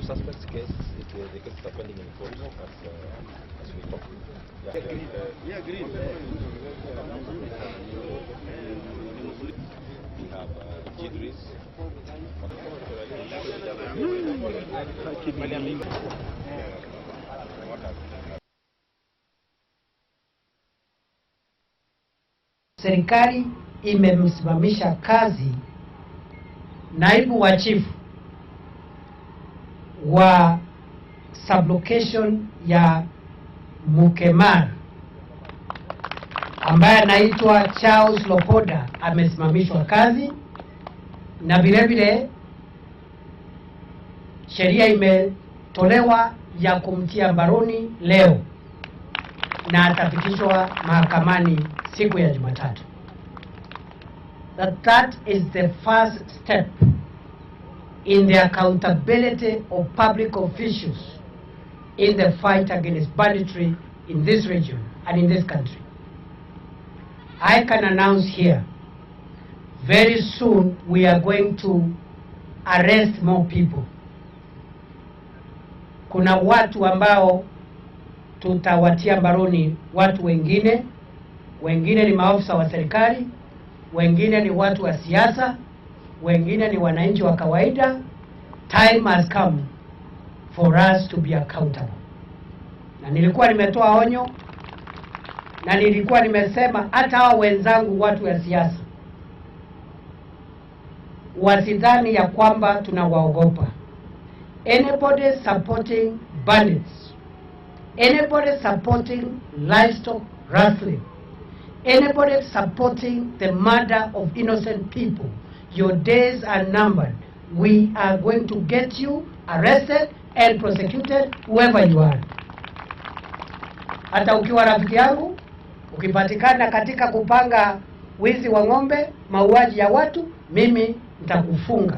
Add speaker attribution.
Speaker 1: Suspects case, the case is pending in court as we talk. Yeah. We have Jidris.
Speaker 2: Serikali imemsimamisha kazi naibu wa chifu wa sublocation ya Mukemar ambaye anaitwa Charles Lopoda amesimamishwa kazi, na vile vile sheria imetolewa ya kumtia mbaroni leo na atafikishwa mahakamani siku ya Jumatatu. That is the first step in the accountability of public officials in the fight against banditry in this region and in this country. I can announce here, very soon we are going to arrest more people. Kuna watu ambao tutawatia mbaroni, watu wengine, wengine ni maafisa wa serikali, wengine ni watu wa siasa, wengine ni wananchi wa kawaida. Time has come for us to be accountable. Na nilikuwa nimetoa onyo na nilikuwa nimesema hata hao wenzangu watu wa siasa wasidhani ya kwamba tunawaogopa. Anybody supporting bandits, anybody supporting livestock rustling, anybody supporting the murder of innocent people, your days are numbered. We are going to get you arrested and prosecuted, whoever you are. Hata ukiwa rafiki yangu, ukipatikana katika kupanga wizi wa ng'ombe, mauaji ya watu, mimi nitakufunga.